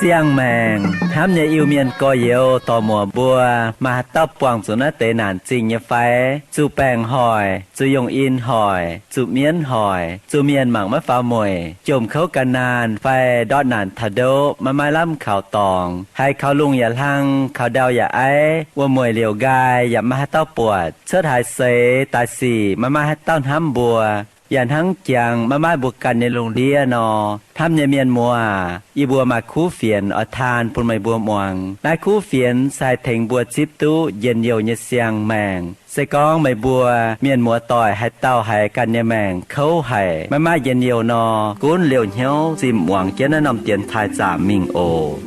Siang-maengc hnamv nyei Iu-Mienh gorx-youz dorc-muoc mbuo, maaih haaix dauh buangh zuqc naaiv deix naanc zingh nyei fai? Zuqc baengc hoic, zuqc yongh in hoic, zuqc mienv hoic, zuqc mienh mangc maiv faaux mueic, jomc kouv gan naanh fai ndortv naanc taux ndoqv maiv maaih lamh kaux dorngx, haiz kaux lungh yaac hlang, kaux ndau yaac aiv, wuom-mueic liouc nqaai yaac maiv maaih haaix dauh buatc, cuotv haaix seix daaih sic maiv maaih haaix dauh hnamv mbuo, yaac hnangv jangx maiv maaih mbuo ganh nyei lungh ndiev nor, hnamv nyei mienh muoz aac, yie mbuo maaih kuv fienx oix taan bun meih mbuo muangx. Naaiv kuv fienx se haih tengx mbuo zipv duqv njien-youh nyei siang-maengc. Se gorngv meih mbuo mienh muoz-doic haaix dauh haiz ganh nyei maengc kouv haic, maiv maaih njien-youh nor, gunv liouh hnyouv zimh muangx jienv naaiv norm dienx taaih zaamc mingh oc.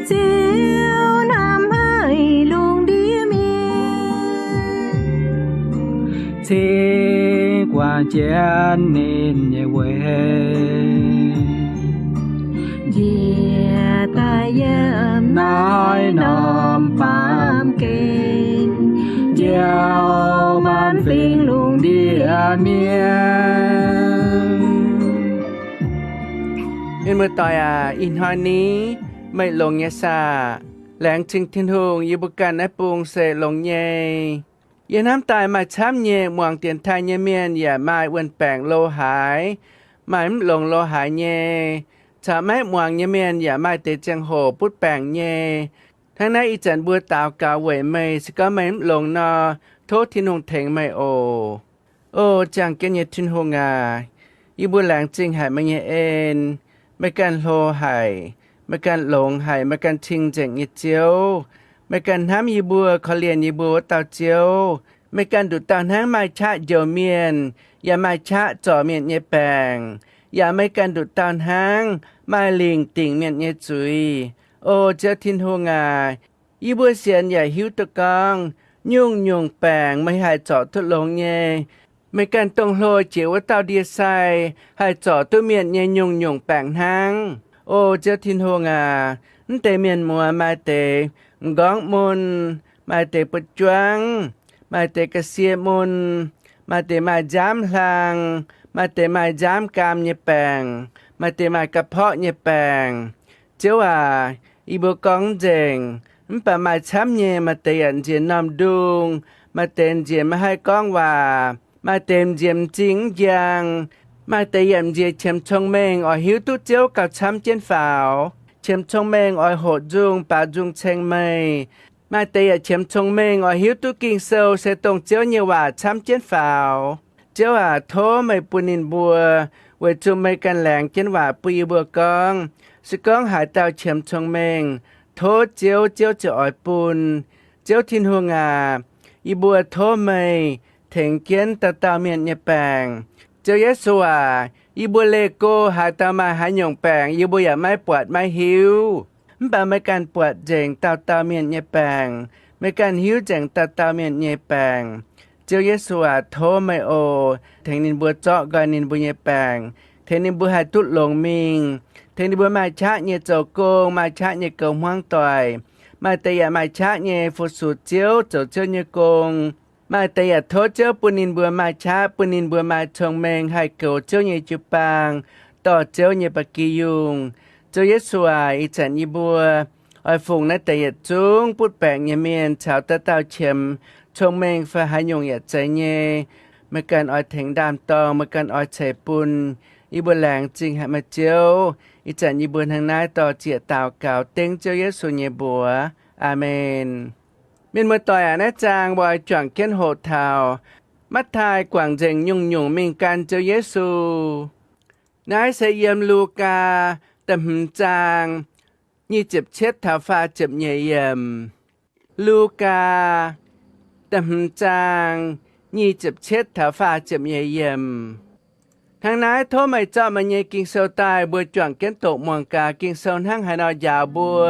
Ziouv hnamv haic lungh ndiev mienh, cingx guangc jienv ninh nyei weic, njiec daaih yiem naaiv norm baamh gen, njoux maanc fingx lungh ndiev mienh. Mienh muoz-doic aac, ih hnoi ni meih longx nyei saah? Laengz zingh Tin-Hungh, yie mbuo ganh naaiv bung se longx nyei. Yie hnamv daaih maaih camv nyei muangx dienx taaih nyei mienh yaac maaih wuon-baengc lo haaix, maaih mv longx lo haaix nyei, caux maiv muangx nyei mienh yaac maaih deix ziangh hoc butv baengc nyei. Hnangv naaiv ih zanc mbuo daux gaux weic meih, se gorngv meih mv longx nor, tov Tin-Hungh tengx meih oc. O ziangh jienv nyei Tin-Hungh aac, yie mbuo laengz zingh haic meih nyei en. Meih ganh hlo haic, meih ganh longx haic, meih ganh cing-nzengc nyei Ziouv. Meih ganh hnamv yie mbuo, korv-lienh yie mbuo wuov dauh Ziouv. Meih ganh nduqc dauh hnangv maaih qaqv njoux mienh, yaac maaih qaqv zorc mienh nyei baengc, yaac meih ganh nduqc dauh hnangv maaih lingc dingc mienh nyei zuiz. O Ziouv Tin-Hungh aac, yie mbuo sienx yaac hiuv duqv gorngv nyungc-nyungc baengc meih haih zorc duqv longx nyei. Meih ganh dongh hlo jiex wuov dauh ndie-sai haih zorc duqv mienh nyei nyungc-nyungc baengc hnangv. O Ziouv Tin-Hungh aac, mv deix mienh muoz maaih deix m'nqorngv mun, maaih deix buoz-juangv, maaih deix ga'sie mun, maaih deix maaih nziaamv hlang, maaih deix maaih nziaamv gaam nyei baengc, maaih deix maaih ga'porqv nyei baengc. Ziouv aac, yie mbuo gorngv nzengc, mv baac maaih camv nyei, maaih deix yaac nziex normh ndung, maaih deix nziex maiv haih gorngv waac, maaih deix nziex m'zing mv njang, maaih deix yaac nziex qiemx cong-mengh oix hiuv duqv Ziouv gauh camv jienv faaux. Qiemx cong-mengh oix hoqc nzung baaux nzung ceng meih. Maaih deix yaac qiemx cong-mengh oix hiuv duqv Ging-Sou se dongh Ziouv nyei waac camv jienv faaux. Ziouv aac, tov meih bun ninh mbuo, weic zuqc meih ganh laengz jienv waac bun yie mbuo gorngv, se gorngv haaix dauh qiemx cong-mengh, tov Ziouv, Ziouv ziouc oix bun. Ziouv Tin-Hungh aac, yie mbuo tov meih tengx jienv dauh dauh mienh nyei baengc. Ziouv Yesu aac, yie mbuo leih go haaix dauh maaih haaix nyungc baengc, yie mbuo yaac maiv buatc maiv hiuv. Mv baac meih ganh buatc nzengc dauh dauh mienh nyei baengc. Meih ganh hiuv nzengc dauh dauh mienh nyei baengc. Ziouv Yesu aac, tov meih oc, tengx ninh mbuo zorqv nqoi ninh mbuo nyei baengc, tengx ninh mbuo haih duqv longx mingh, tengx ninh mbuo maaih qaqv nyei zoux gong, maaih qaqv nyei goux hmuangv doic, maaih deix yaac maaih qaqv nyei fu-sux Ziouv, zoux Ziouv nyei gong. Maaih deix yaac tov Ziouv bun ninh mbuo maaih qaqv, bun ninh mbuo maaih cong-mengh haih goux Ziouv nyei jiu-baang, dorh Ziouv nyei ba'gi yungh. Ziouv Yesu aac, ih zanc yie mbuo oix fungx naaiv deix yietc zungv butv baengc nyei mienh caux dauh dauh qiemx cong-mengh fai haaix nyungc yaac zeiz nyei. Meih ganh oix tengx ndaam-dorng, meih ganh oix ceix bun. Yie mbuo laengz zingh haic meih Ziouv. Ih zanc yie mbuo hnangv naaiv dorh ziec daux gaux dengv Ziouv Yesu nyei mbuox. Aamen. Mienh muoz-doic aac, naaiv zaang mbuo oix juangc jienv hoqc taux Matv^taai guangc nzengc nyungc-nyungc mingh gan Ziouv Yesu. Naaiv se yiem Lugaa da'hmz zaang nyic ziepc cietv taux faah ziepc nyeic yiemc. Lugaa da'hmz zaang nyic ziepc cietv taux faah ziepc nyeic yiemc. Hnangv naaiv tov meih zorqv meih nyei Ging-Sou daaih, mbuo juangc jienv doqc muangx gaax Ging-Sou hnangv haaix nor njaaux mbuo.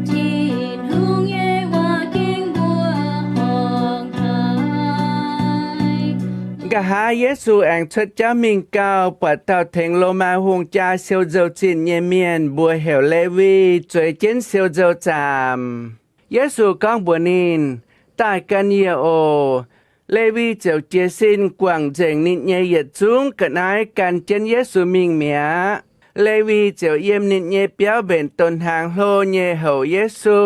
Tin-Hungh nyei waac ging mbuo horngc haic. Nqa'haav Yesu aengx cuotv jauv mingh gauh, buatc dauh tengx Lomaa hungh jaa siou nzou-zinh nyei mienh, mbuox heuc Lewi, zueiz jienv siou nzou-zaamc. Yesu gorngv mbuox ninh, Daaih gan yie oc. Lewi ziouc jiez sin guangc nzengc ninh nyei yietc zungv ga'naaiv gan jienv Yesu mingh mi'aqv. Lewi ziouc yiem ninh nyei biauv mbenc donx hnaangx hlo nyei houc Yesu.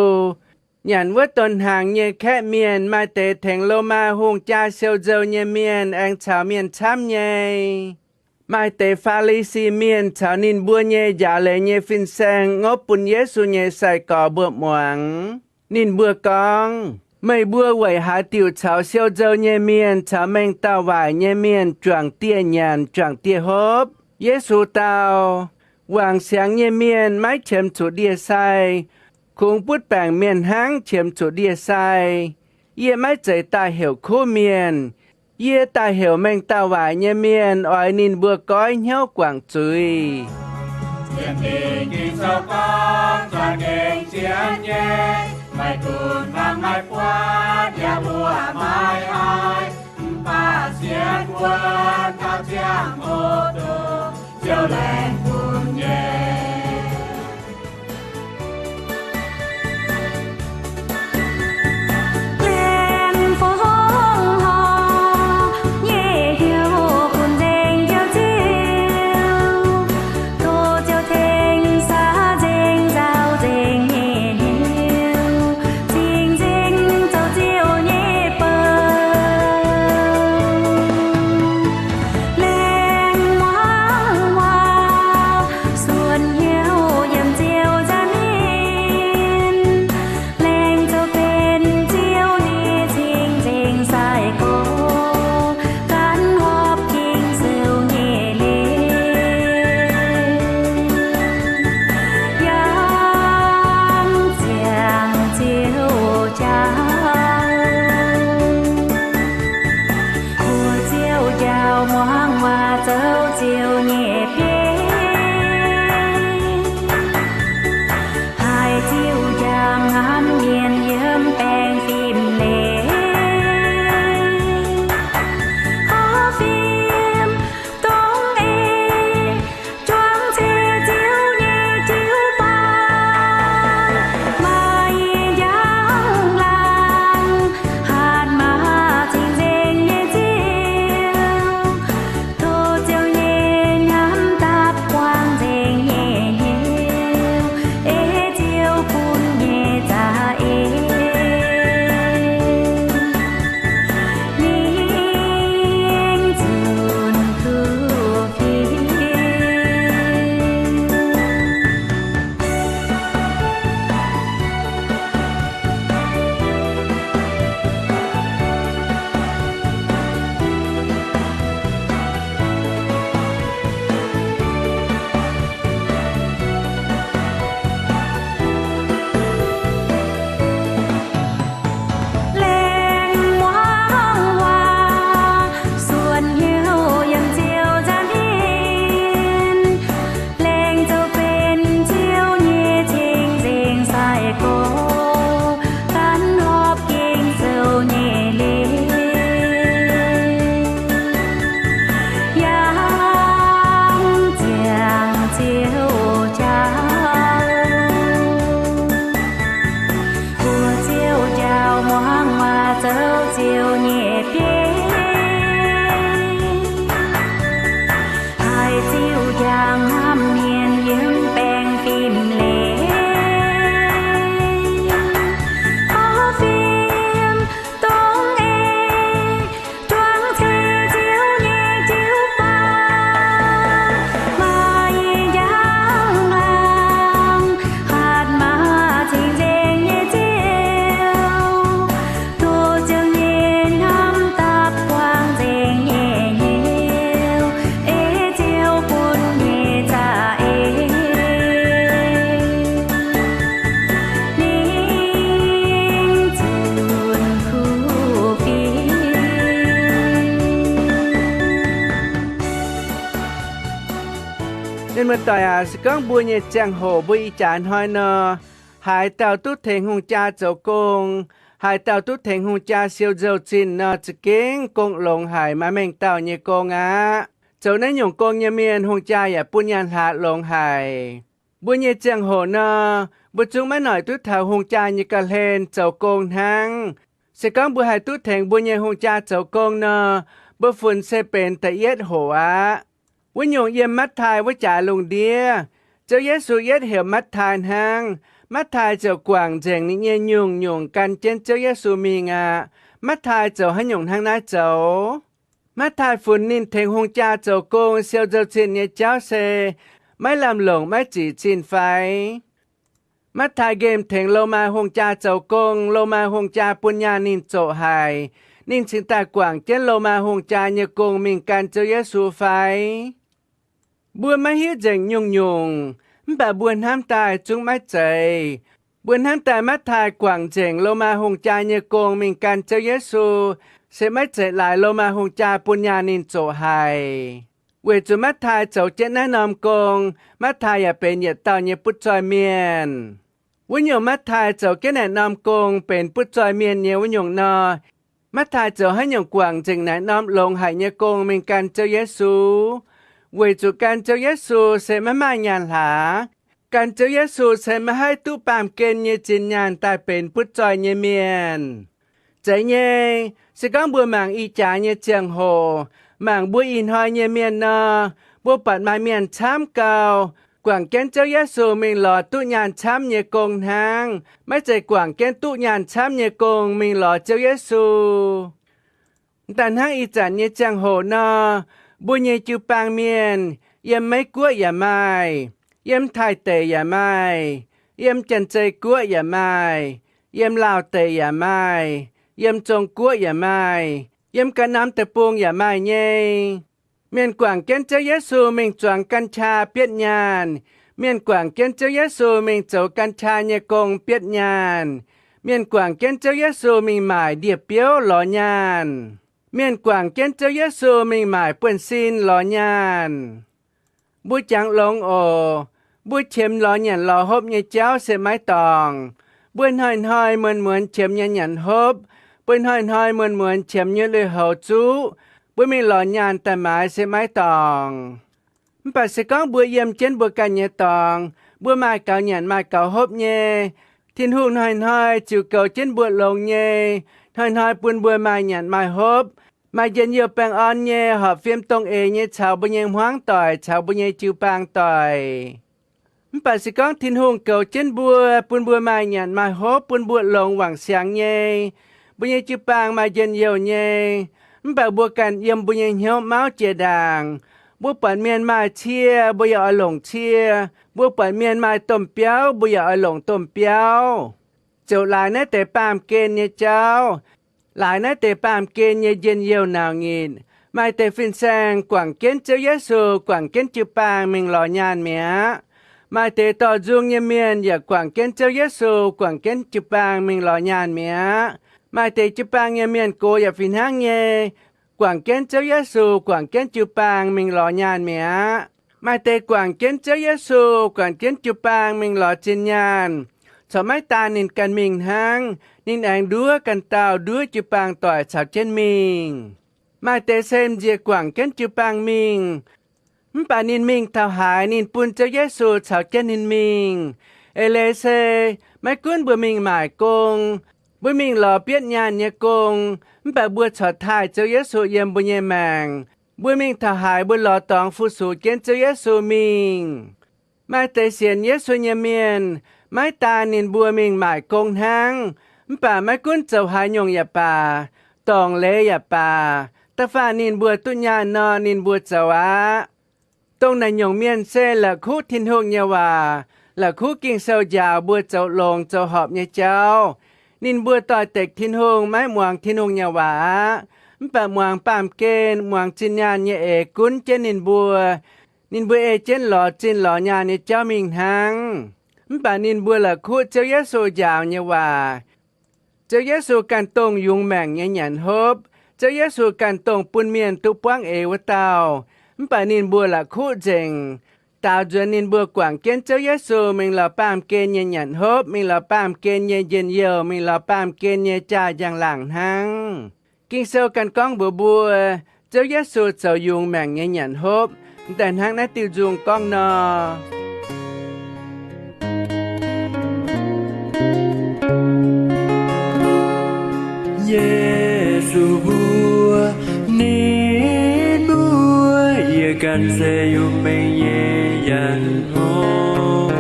Nyanc wuov donx hnaangx nyei kaeqv mienh maaih deix tengx Lomaa hungh jaa siou nzou nyei mienh aengx caux mienh camv nyei. Maaih deix Faa^li^si Mienh caux ninh mbuo nyei njaaux leiz nyei fin-saeng ngopv bun Yesu nyei sai-gorx mbuo muangx. Ninh mbuo gorngv, Meih mbuo weic haaix diuc caux siou nzou nyei mienh caux mengh dauh waaic nyei mienh juangc dieh nyanc juangc dieh hopv? Yesu dau, Wangc siangx nyei mienh maiv qiemx zuqc ndie-sai, kungx butv baengc mienh hnangv qiemx zuqc ndie-sai. Yie maiv zeiz daaih heuc kuv mienh. Yie daaih heuc mengh dauh waaic nyei mienh oix ninh mbuo goiv hnyouv guangc zuiz. Mienh muoz-doic aac, se gorngv mbuo nyei ziangh hoc mbuo ih jaax hnoi nor, haaix dauh duqv tengx hungh jaa zoux gong, Haaix dauh duqv tengx hungh jaa siou nzou-zinh nor, za'gengh gong longx haic, maaih mengh dauh nyei gong aqv. Zoux naaiv nyungc gong nyei mienh, hungh jaa yaac bun nyaanh hlaax longx haic. Mbuo nyei ziangh hoc nor, mbuo zungv maiv noic duqv taux hungh jaa nyei ga'hlen zoux gong hnangv. Se gorngv mbuo haih duqv tengx mbuo nyei hungh jaa zoux gong nor, mbuo funx se benx da'yietv hoc aqv. Wuov nyungc yiem Matv^taai wuov jaax lungh ndiev, Ziouv Yesu yietv heuc Matv^taai hnangv. Matv^taai ziouc guangc nzengc ninh nyei nyungc-nyungc gan jienv Ziouv Yesu mingh aqv. Matv^taai zoux haaix nyungc hnangv naaiv zoux? Matv^taai funx ninh tengx hungh jaa zoux gong siou nzou-zinh nyei jauv se maiv lamh longc, maiv zic zinh fai? Matv^taai nqemh tengx Lomaa hungh jaa zoux gong, Lomaa hungh jaa bun nyaanh ninh zoqc haic. Ninh cingx daaih guangc jienv Lomaa hungh jaa nyei gong mingh gan Ziouv Yesu fai? Mbuo maiv hiuv nzengc nyungc-nyungc, mv baac mbuo hnamv daaih zungv maiv zeiz. Mbuo hnamv daaih Matv^taai guangc nzengc Lomaa hungh jaa nyei gong mingh gan Ziouv Yesu, se maiv zeiz laaix Lomaa hungh jaa bun nyaanh ninh zoqc haic. Weic zuqc Matv^taai zoux jienv naaiv norm gong, Matv^taai yaac benx yietc dauh nyei butv zoih mienh. Wuov nyungc Matv^taai zoux jienv naaic norm gong benx butv zoih mienh nyei wuov nyungc nor, Matv^taai zoux haaix nyungc guangc nzengc naaic norm longx haic nyei gong mingh gan Ziouv Yesu? Weic zuqc gan Ziouv Yesu se maiv maaih nyaanh hlaax. Gan Ziouv Yesu se maiv haih duqv baamh gen nyei zinh nyaanh daaih benx butv zoih nyei mienh. Zeiz nyei, se gorngv mbuo mangc ih jaax nyei ziangh hoc, mangc mbuo ih hnoi nyei mienh nor, mbuo buatc maaih mienh camv gau, guangc jienv Ziouv Yesu mingh lorz duqv nyaanh camv nyei gong hnangv, maiv zeiz guangc jienv duqv nyaanh camv nyei gong mingh lorz Ziouv Yesu. Daaih hnangv ih zanc nyei ziangh hoc nor, mbuo nyei jiu-baang mienh, yiem Meiv Guoqv yaac maaih, yiem Taiv deic yaac maaih, yiem Janx-Zei Guoqv yaac maaih, yiem Laauh deic yaac maaih, yiem Zong Guoqv yaac maaih, yiem ga'naaiv deic-bung yaac maaih nyei. Mienh guangc jienv Ziouv Yesu mingh zuangx กัญชา bietv nyaanh. Mienh guangc jienv Ziouv Yesu mingh zoux กัญชา nyei gong bietv nyaanh. Mienh guangc jienv Ziouv Yesu mingh maaic ndie-biouv lorz nyaanh. Mienh guangc jienv Ziouv Yesu mingh maaic buonv-sin lorz nyaanh. Mbuo jangx longx oc. Mbuo qiemx lorz nyanc lorz hopv nyei jauv se maiv dorngc. Mbuo hnoi-hnoi muonz-muonz qiemx nyei nyanc hopv. Mbuo hnoi-hnoi muonz-muonz qiemx nyei lui-houx zuqv. Mbuo mingh lorz nyaanh daaih maaiz se maiv dorngc. Mv baac se gorngv mbuo yiem jienv mbuo ganh nyei dorngx, mbuo maaih gaux nyanc maaih gaux hopv nyei, Tin-Hungh hnoi-hnoi ziux goux jienv mbuo longx nyei, hnoi-hnoi bun mbuo maaih nyanc maaih hopv, maaih njien-youh baengh orn nyei, horpc fim dongh eix nyei caux mbuo nyei hmuangv doic, caux mbuo nyei jiu-baang doic. Mv baac se gorngv Tin-Hungh goux jienv mbuo, bun mbuo maaih nyanc maaih hopv, bun mbuo longx wangc siangx nyei, mbuo nyei jiu-baang maaih njien-youh nyei, mv baac mbuo ganh yiem mbuo nyei hnyouv mauv jiex ndaangc. Mbuo buatc mienh maaih cie, mbuo yaac oix longc cie. Mbuo buatc mienh maaih domh biauv, mbuo yaac oix longc domh biauv. Ziouc laaix naaiv deix baamh gen nyei jauv, laaix naaiv deix baamh gen nyei njien-youh nauc nyitc. Maaih deix fin-saeng guangc jienv Ziouv Yesu, guangc jienv jiu-baang mingh lorz nyaanh mi'aqv. Maaih deix dorh nzung nyei mienh yaac guangc jienv Ziouv Yesu, guangc jienv jiu-baang mingh lorz nyaanh mi'aqv. Maaih deix jiu-baang nyei mienh gox yaac fih hnangv nyei, guangc jienv Ziouv Yesu, guangc jienv jiu-baang mingh lorz nyaanh mi'aqv. Maaih deix guangc jienv Ziouv Yesu, guangc jienv jiu-baang mingh lorz zinh nyaanh, corc maiv daan ninh ganh mingh hnangv. Ninh aengx nduov ganh dauh, nduov jiu-baang doic caux jienv mingh. Maaih deix se m'nziex guangc jienv jiu-baang mingh, mv baac ninh mingh taux haaix, ninh bun Ziouv Yesu caux jienv ninh mingh. Eix leiz se, maiv gunv mbuo mingh maaic gong, mbuo mingh lorz bietv nyaanh nyei gong, mv baac mbuo corc taaih Ziouv Yesu yiem mbuo nyei maengc. Mbuo mingh taux haaix, mbuo lorz dorngx fu-sux jienv Ziouv Yesu mingh. Maaih deix sienx Yesu nyei mienh, maiv daan ninh mbuo mingh maaic gong hnangv, mv baac maiv gunv zoux haaix nyungc yaac baac, dorngc leiz yaac baac, da'faanh ninh mbuo duqv nyaanh nor, ninh mbuo zoux aqv. Dongh naaic nyungc mienh se la'kuqv Tin-Hungh nyei waac, la'kuqv Ging-Sou njaaux mbuo zoux longx zoux horpc nyei jauv. Ninh mbuo doix-dekc Tin-Hungh, maiv muangx Tin-Hungh nyei waac aqv, mv baac muangx baamh gen, muangx zinh nyaanh nyei eix gunv jienv ninh mbuo. Ninh mbuo ei jienv lorz zinh lorz nyaanh nyei jauv mingh hnangv. Mv baac ninh mbuo la'kuqv Ziouv Yesu njaaux nyei waac. Ziouv Yesu ganh dongh yungz maengc nyei nyanc hopv. Ziouv Yesu ganh dongh bun mienh duqv buangv eix wuov dauh. Mv baac ninh mbuo la'kuqv nzengc. daaux nzuonx ninh mbuo guangc jienv Ziouv Yesu mingh lorz baamh gen nyei nyanc hopv, mingh lorz baamh gen nyei njien-youh, mingh lorz baamh gen nyei jaa-njang-laangc hnangv. Ging-Sou ganh gorngv mbuox mbuo, Ziouv Yesu zoux yungz maengc nyei nyanc hopv, m'daaih hnangv naaiv diuh nzung gorngv nor. Yesu mbuox ninh mbuo, Yie ganh se yungz maengc nyei nyanc hopv.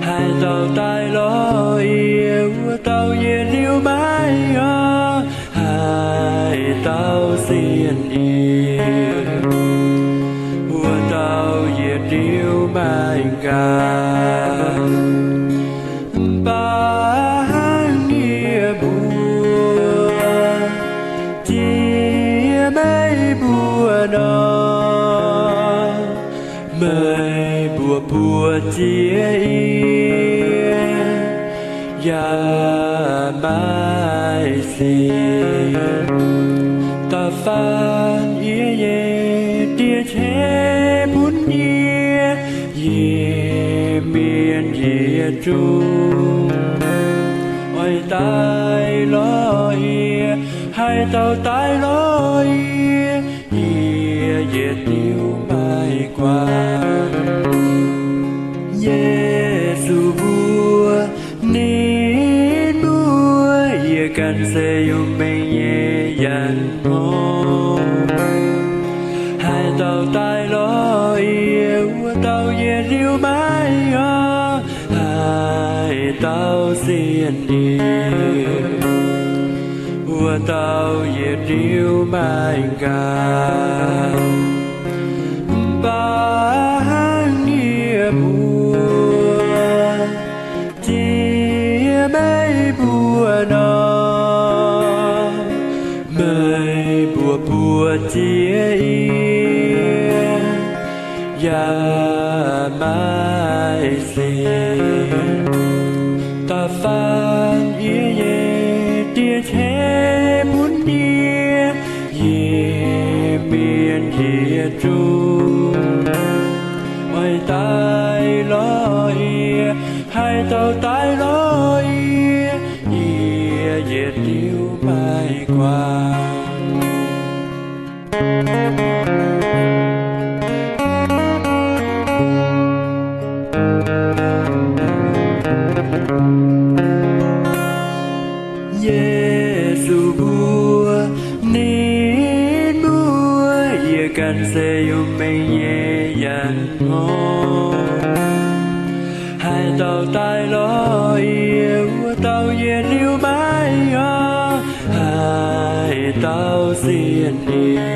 Haaix dauh daaih lorz yie, wuov dauh yietc liuz maiv oix haaix dauh sienx yie, wuov dauh yietc liuz maiv nqaang. Mv baac hnangv yie mbuox jiex meih mbuo nor, meih mbuo buoz jiex yie yaac maiv sienx. Da'faanh yie nyei Die qiex bun yie, yie mienh yietc zungv oix daaih lorz yie. Haaix dauh daaih lorz yie, yie yietc liuz maiv guangc. Yesu mbuox ninh mbuo, Yie ganh se yungz maengc nyei nyanc hopv. Haaix dauh daaih lorz yie, wuov dauh yietc liuz maiv oix haaix dauh sienx yie, wuov dauh yietc liuz maiv nqaang. Mv baac hnangv yie mbuox jiex meih mbuo nor, meih mbuo buoz jiex yie yaac maiv sienx. Da'faanh yie nyei Die qiex bun yie, yie mienh yietc zungv oix daaih lorz yie. Haaix dauh daaih lorz yie, yie yietc liuz maiv guangc. Yesu mbuox ninh mbuo, Yie ganh se yungz maengc nyei nyanc hopv. Haaix dauh daaih lorz yie, wuov dauh yietc liuz maiv oix haaix dauh sienx yie,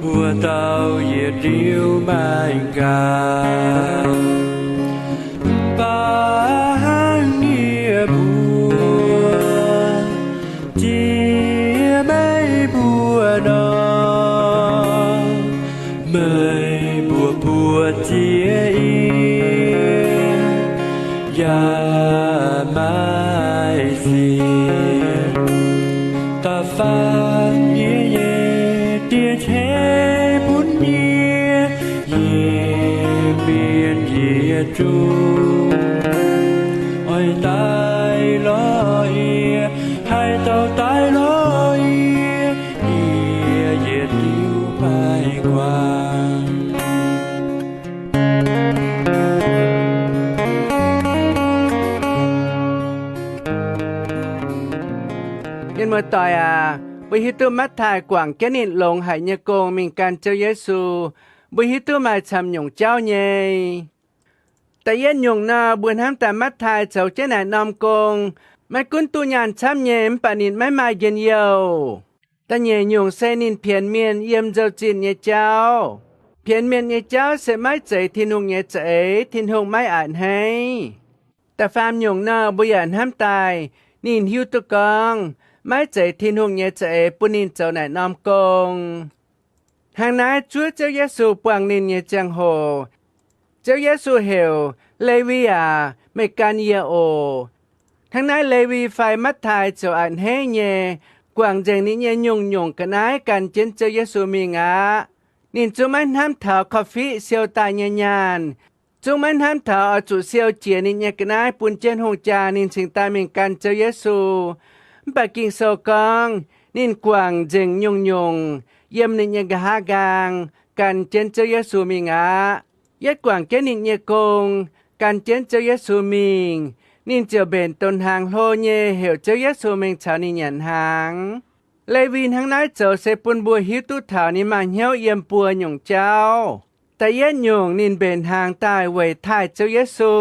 wuov dauh yietc liuz maiv nqaang. Mv baac hnangv yie mbuox jiex meih mbuo nor, meih mbuo buoz jiex yie yaac maiv sienx. Da'faanh yie nyei Die qiex bun yie, yie mienh yietc zungv oix daaih lorz yie. Haaix dauh daaih lorz yie, yie yietc liuz maiv guangc. Mienh muoz-doic aac, mbuo hiuv duqv Matv^taai guangc jienv ninh longx haic nyei gong mingh gan Ziouv Yesu. Mbuo hiuv duqv maaih camv nyungc jauv nyei. Da'yietv nyungc nor, mbuo hnamv daaih Matv^taai zoux jienv naaic norm gong, maiv gunv duqv nyaanh camv nyei, mv baac ninh maiv maaih njien-youh. Da'nyeic nyungc se ninh pienx mienh yiem nzou-zinh nyei jauv. Pienx mienh nyei jauv se maiv zeiz Tin-Hungh nyei za'eix, Tin-Hungh maiv a'hneiv. Da'faam nyungc nor, mbuo yaac hnamv daaih ninh hiuv duqv gorngv maiv zeiz Tin-Hungh nyei za'eix bun ninh zoux naaic norm gong. Hnangv naaiv zuov Ziouv Yesu buangh ninh nyei ziangh hoc, Ziouv Yesu heuc, Lewi aac, meih gan yie oc. Hnangv naaiv Lewi fai Matv^taai ziouc a'hneiv nyei guangc nzengc ninh nyei nyungc-nyungc ga'naaiv gan jienv Ziouv Yesu mingh aqv. Ninh zungv maiv hnamv taux korv-fiqv siou daaih nyei nyaanh, zungv maiv hnamv taux oix zuqc siou jiex ninh nyei ga'naaiv bun jienv hungh jaa ninh cingx daaih mingh gan Ziouv Yesu. Mv baac Ging-Sou gorngv ninh guangc nzengc nyungc-nyungc yiem ninh nyei nqa'haav nqaang gan jienv Ziouv Yesu mingh aqv. Yietv guangc jienv ninh nyei gong, gan jienv Ziouv Yesu mingh, ninh ziouc mbenc donx hnaangx hlo nyei heuc Ziouv Yesu mingh caux ninh nyanc hnaangx. Lewi hnangv naaiv zoux se bun mbuo hiuv duqv taux ninh maaih hnyouv yiem buo nyungc jauv. Da'yietv nyungc ninh mbenc hnaangx daaih weic taaih Ziouv Yesu.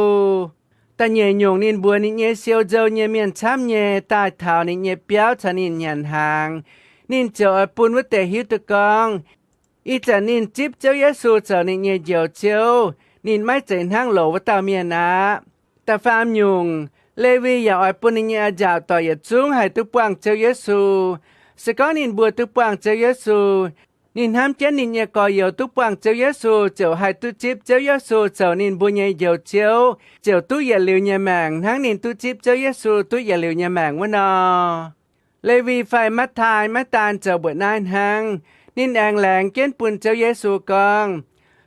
Da'nyeic nyungc ninh mbuox ninh nyei siou nzou nyei mienh camv nyei daaih taux ninh nyei biauv caux ninh nyanc hnaangx. Ninh ziouc oix bun wuov deix hiuv duqv gorngv ih zanc ninh zipv Ziouv Yesu zoux ninh nyei Njoux Ziouv, ninh maiv zeiz hnangv loz wuov dauh mienh aqv. Da'faam nyungc, Lewi yaac oix bun ninh nyei a'nzaauc doic yietc zungv haih duqv buangh Ziouv Yesu. Se gorngv ninh mbuo duqv buangh Ziouv Yesu, ninh hnamv jienv ninh nyei gorx-youz duqv buangh Ziouv Yesu ziouc haih duqv zipv Ziouv Yesu zoux ninh mbuo nyei Njoux Ziouv, ziouc duqv yietc liuz nyei maengc hnangv ninh duqv zipv Ziouv Yesu duqv yietc liuz nyei maengc wuov nor. Lewi fai Matv^tai maiv daan zoux mbuoqc naaiv hnangv. Ninh aengx laengz jienv bun Ziouv Yesu gorngv,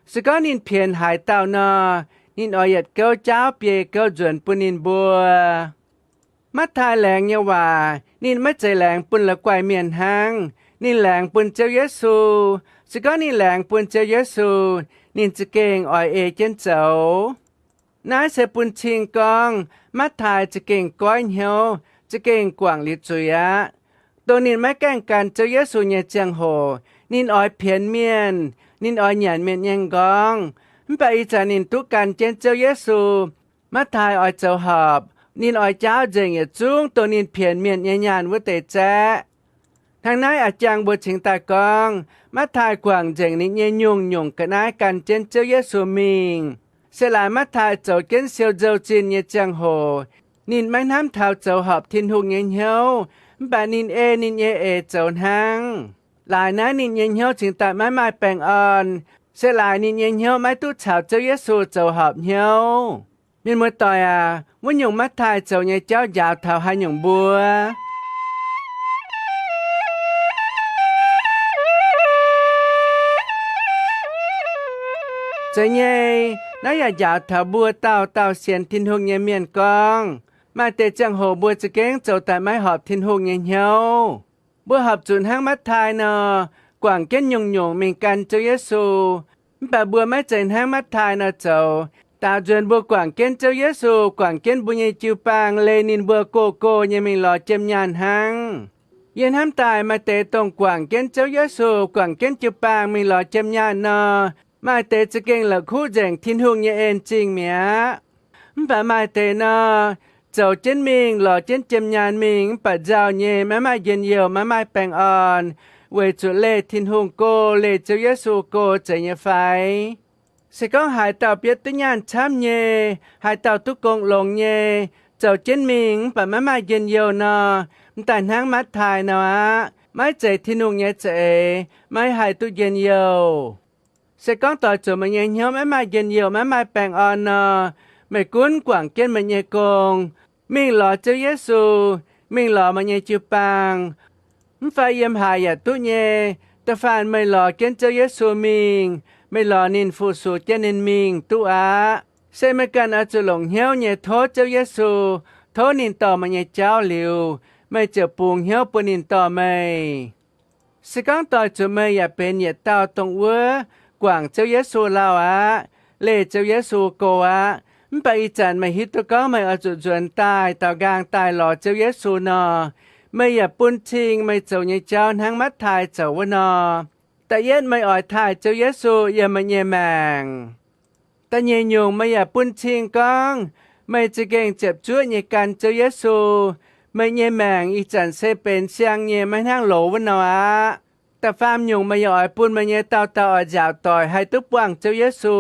se gorngv ninh pienx haaix dauh nor, ninh oix yietc gouv jaauv biei gouv nzuonx bun ninh mbuo. Matv^tai laengz nyei waac ninh maiv zeiz laengz bun la'guaih mienh hnangv. Ninh laengz bun Ziouv Yesu. Se gorngv ninh laengz bun Ziouv Yesu, ninh za'gengh oix ei jienv zoux. Naaiv se bun cing gorngv Matv^tai za'gengh goiv hnyouv, za'gengh guangc liuz zuiz aqv. Dongh ninh maiv gaengh gan Ziouv Yesu nyei ziangh hoc, ninh oix pienx mienh, ninh oix nyanc mienh nyei m'nqorngv. Mv baac ih zanc ninh duqv gan jienv Ziouv Yesu, Matv^tai oix zoux horpc. Ninh oix jaauv nzengc yietc zungv dongh ninh pienx mienh nyei nyaanh wuov deix zaeqv. Hnangv naaiv a'jangv mbuo cingx daaih gorngv, Matv^tai guangc nzengc ninh nyei nyungc-nyungc ga'naaiv gan jienv Ziouv Yesu mingh. Se laaix Matv^tai zoux jienv siou nzou-zinh nyei ziangh hoc, ninh maiv hnamv taux zoux horpc Tin-Hungh nyei hnyouv, mv baac ninh ei ninh nyei eix zoux hnangv. Laaix naaiv ninh nyei hnyouv cingx daaih maiv maaih baengh orn. Se laaix ninh nyei hnyouv maiv duqv caux Ziouv Yesu zoux horpc hnyouv. Mienh muoz-doic aac, wuov nyungc Matv^tai zoux nyei jauv njaaux taux haaix nyungc mbuo? Zeiz nyei, naaiv yaac njaaux taux mbuo dauh dauh sienx Tin-Hungh nyei mienh gorngv, maaih deix ziangh hoc mbuo za'gengh zoux daaih maiv horpc Tin-Hungh nyei hnyouv. Mbuo horpc zuqc hnangv Matv^tai nor, guangc jienv nyungc-nyungc mingh gan Ziouv Yesu. Mv baac mbuo maiv zeiz hnangv Matv^tai nor zoux. Daaux nzuonx mbuo guangc jienv Ziouv Yesu, guangc jienv mbuo nyei jiu-baang leih ninh mbuo go-go nyei mingh lorz jiem nyaanh hnangv. Yie hnamv daaih maaih deix dongh guangc jienv Ziouv Yesu, guangc jienv jiu-baang mingh lorz jiem nyaanh nor, maaih deix za'gengh la'kuqv nzengc Tin-Hungh nyei en zingh mi'aqv. Mv baac maaih deix nor, zoux jienv mingh, lorz jienv jiem nyaanh mingh, mv baac nzauh nyei, maiv maaih njien-youh, maiv maaih baengh orn, weic zuqc leih Tin-Hungh go, leih Ziouv Yesu go zeiz nyei fai? Se gorngv haaix dauh bietv duqv nyaanh camv nyei, haaix dauh duqv gong longx nyei, zoux jienv mingh mv baac maiv maaih njien-youh nor, m'daaih hnangv Matv^tai nor aqv, maiv zeiz Tin-Hungh nyei za'eix, maiv haih duqv njien-youh. Se gorngv doix zuqc meih nyei hnyouv maiv maaih njien-youh, maiv maaih baengh orn nor, meih gunv guangc jienv meih nyei gong, mingh lorz Ziouv Yesu, mingh lorz meih nyei jiu-baang. Mv fai yiem haaix yaac duqv nyei. Da'faanh meih lorz jienv Ziouv Yesu mingh, meih lorz ninh fu-sux jienv ninh mingh duqv aqv. Se meih ganh oix zuqc longc hnyouv nyei tov Ziouv Yesu, tov ninh dorh meih nyei jauv liuz, meih ziouc bungx hnyouv bun ninh dorh meih. Se gorngv doix zuqc meih yaac benx yietc dauh dongh wuov guangc Ziouv Yesu lauh aqv, leih Ziouv Yesu go aqv, mv baac ih zanc meih hiuv duqv gorngv meih oix zuqc nzuonx daaih daaux nqaang daaih lorz Ziouv Yesu nor, meih yaac bun cing meih zoux nyei jauv hnangv Matv^tai zoux wuov nor. Da'yietv, meih oix taaih Ziouv Yesu yiem meih nyei maengc. Da'nyeic nyungc, meih yaac bun cing gorngv meih za'gengh ziepc zuoqv nyei gan Ziouv Yesu. Meih nyei maengc ih zanc se benx siang nyei, maiv hnangv loz wuov nor aqv. Da'faam nyungc, meih yaac oix bun meih nyei dauh dauh oix nzaaux doic haih duqv buangh Ziouv Yesu,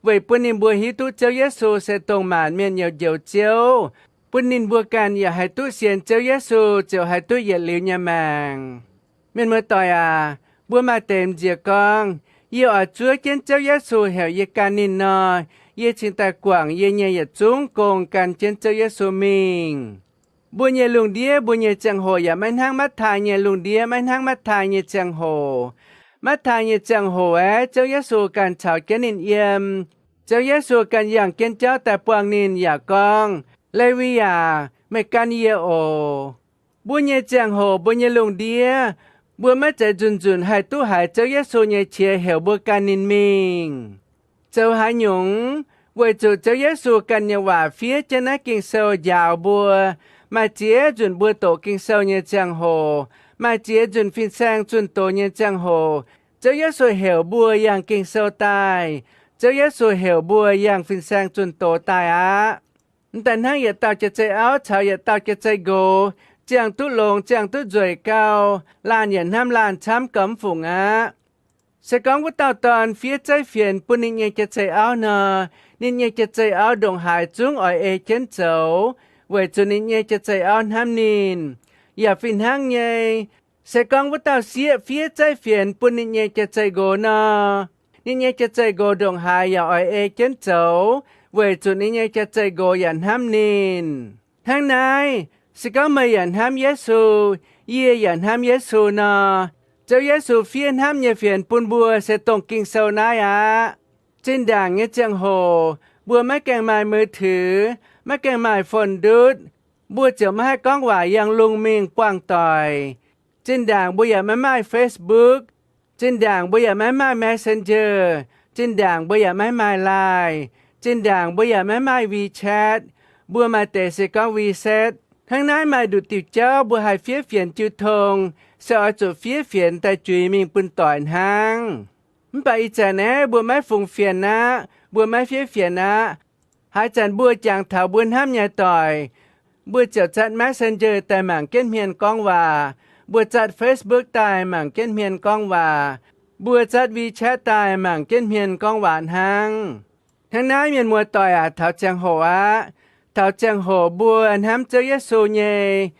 weic bun ninh mbuo hiuv duqv Ziouv Yesu se dongh maanc mienh nyei Njoux Ziouv, bun ninh mbuo ganh yaac haih duqv sienx Ziouv Yesu ziouc haih duqv yietc liuz nyei maengc. Mienh muoz-doic aac, mbuo maaih deix m'nziex gorngv, yie oix zuov jienv Ziouv Yesu heuc yie gan ninh nor, yie cingx daaih guangc yie nyei yietc zungv gong gan jienv Ziouv Yesu mingh. Mbuo nyei lungh ndiev, mbuo nyei ziangh hoc yaac maiv hnangv Matv^tai nyei lungh ndiev, maiv hnangv Matv^tai nyei ziangh hoc. Matv^taai nyei ziangh hoc aeqv, Ziouv Yesu ganh caux jienv ninh yiem. Ziouv Yesu ganh yangh jienv jauv daaih buangh ninh yaac gorngv, Lewi aac, meih gan yie oc. Mbuo nyei ziangh hoc, mbuo nyei lungh ndiev, mbuo maiv zeiz nzunc-nzunc haih duqv haiz Ziouv Yesu nyei qiex heuc mbuo gan ninh mingh. Zoux haaix nyungc? Weic zuqc Ziouv Yesu ganh nyei waac fiev jienv naaiv Ging-Sou njaaux mbuo, maaih ziex nzunc mbuo doqc Ging-Sou nyei ziangh hoc, maaih ziex nzunc fin-saeng zunh doz nyei ziangh hoc, Ziouv Yesu heuc mbuo yangh Ging-Sou daaih. Ziouv Yesu heuc mbuo yangh fin-saeng zunh doz daaih aqv. Mv daaih hnangv yietc dauh jiex zei auv caux yietc dauh jiex zei nqox, ziangh duqv longx, ziangh duqv nzueic gau, laanh yaac hnamv laanh camv gau mv fungc aqv. Se gorngv wuov dauh dorn fiev zeiv fienx bun ninh nyei jiex zei auv nor, ninh nyei jiex zei auv ndongc haaix zungv oix ei jienv zoux, weic zuqc ninh nyei jiex zei auv hnamv ninh. Yaac fih hnangv nyei, se gorngv wuov dauh sieqv fiev zeiv fienx bun ninh nyei jiex zei nqox nor, ninh nyei jiex zei nqox ndongc haaix yaac oix ei jienv zoux, weic zuqc ninh nyei jiex zei nqox yaac hnamv ninh. Hnangv naaiv, se gorngv meih yaac hnamv Yesu, yie yaac hnamv Yesu nor, Ziouv Yesu fiev hnamv nyei fienx bun mbuo se dongh Ging-Sou naaiv aqv. Zinh ndaangc nyei ziangh hoc, mbuo maiv gaengh maaih mui tuix, maiv gaengh maaih phone ndutv, mbuo ziouc maiv haih gorngv waac yangh lungh mingh buangh doic. Zinh ndaangc mbuo yaac maiv maaih Facebook. Zinh ndaangc mbuo yaac maiv maaih Messenger. Zinh ndaangc mbuo yaac maiv maaih Line. Zinh ndaangc mbuo yaac maiv maaih WeChat. Mbuo maaih deix se gorngv WeChat. Hnangv naaiv maaih nduqc diuc jauv mbuo haih fiev fienx jiu tong, se oix zuqc fiev fienx daaih juix mingh bun doic hnangv. Mv baac ih zanc aeqv, mbuo maiv fungx fienx aqv, mbuo maiv fiev fienx aqv. Haaix zanc mbuo jangx taux mbuo hnamv nyei doic, mbuo ziouc zatv Messenger daaih mangc jienv hmien gorngv waac, mbuo zatv Facebook daaih mangc jienv hmien gorngv waac, mbuo zatv WeChat daaih mangc jienv hmien gorngv waac hnangv. Hnangv naaiv, mienh muoz-doic aac, taux ziangh hoc aqv. Taux ziangh hoc mbuo hnamv Ziouv Yesu nyei,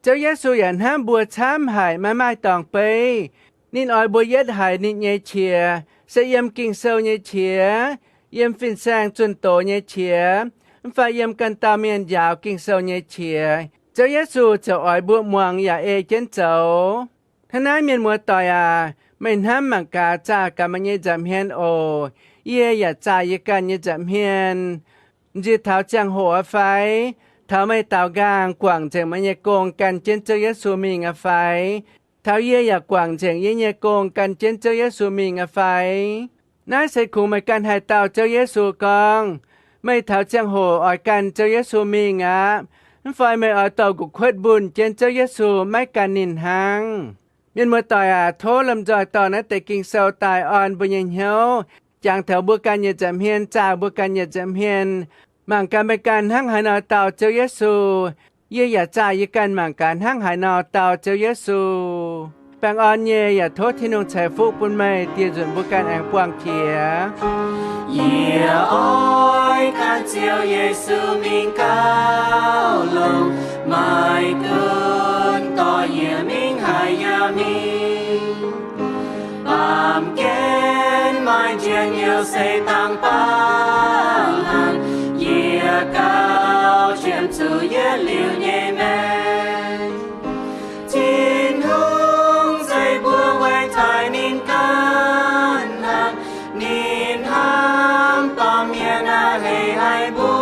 Ziouv Yesu yaac hnamv mbuo camv haic, maiv maaih dorngx beiv. Ninh oix mbuo yietv haiz ninh nyei qiex, se yiem Ging-Sou nyei qiex, yiem fin-saeng zunh doz nyei qiex, mv fai yiem ganh dauh mienh njaaux Ging-Sou nyei qiex, Ziouv Yesu ziouc oix mbuo muangx yaac ei jienv zoux. Hnangv naaiv, mienh muoz-doic aac, meih hnamv mangc gaax zaah gaax meih nyei nza'hmien oc. Yie yaac zaah yie ganh nyei nza'hmien. M'nziex taux ziangh hoc aqv fai? Taux meih daaux nqaang guangc nzengc meih nyei gong gan jienv Ziouv Yesu mingh aqv fai? Taux yie yaac guangc nzengc yie nyei gong gan jienv Ziouv Yesu mingh aqv fai? Naaiv se kungx meih ganh haih dau Ziouv Yesu gorngv, meih taux ziangh hoc oix gan Ziouv Yesu mingh aqv. Mv fai meih oix dorh nqoqv kuotv mbunh jienv Ziouv Yesu maiv gan ninh hnangv. Mienh muoz-doic aac, tov lomh nzoih dorh naaiv deix Ging-Sou daaih orn mbuo nyei hnyouv, jangx taux mbuo ganh nyei nza'hmien, zaah mbuo ganh nyei nza'hmien, mangc gaax meih ganh hnangv haaix nor dau Ziouv Yesu. Yie yaac zaah yie ganh mangc gaax hnangv haaix nor dau Ziouv Yesu. Baengh orn nyei, yaac tov Tin-Hungh ceix fuqv bun meih dieh nzunc mbuo ganh aengx buangh jiex. Yie oix gan Ziouv Yesu mingh gauh longx, maiv gunv dorh yie mingh haaix nyungc mingh. Baamh gen maaih njien-youh se dangx baav haic, yie gauh qiemx zuqc yietc liuz nyei maengc. Tin-Hungh nzeix mbuo weic taaih ninh ganh hnangv, ninh hnamv baamh mienh aqc heix haic mbuo.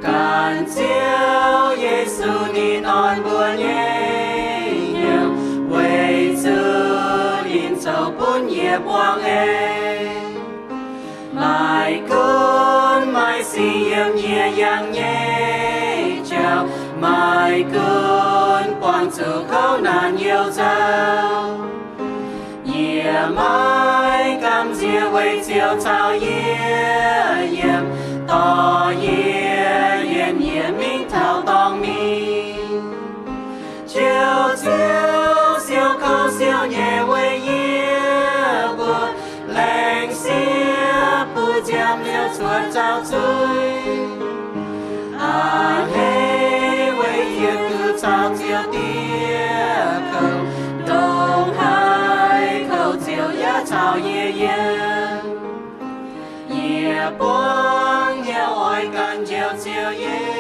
Ganh Ziouv Yesu ninh orn mbuo nyei hnyouv, weic zuqc ninh zoux bun yie buangh eix. Maiv gunv maaih sic yiem yie yangh nyei jauv, maiv gunv buangh zuqc kouv naanc youh nzauh, yie maiv gamh nziex weic Ziouv caux yie yiem, dorh yie yienx yie mingh taux dorngx mingh. Ziouv, Ziouv, siou kouv siou nyei weic yie mbuo, laengz sieqv bun nziaamv liouh cuotv zaux zuiz. A'hneiv weic yie duqv caux Ziouv dieh kouv, ndongc haaix kouv Ziouv yaac caux yie yiem. Yie buangv hnyouv oix ganh njoux Ziouv Yesu.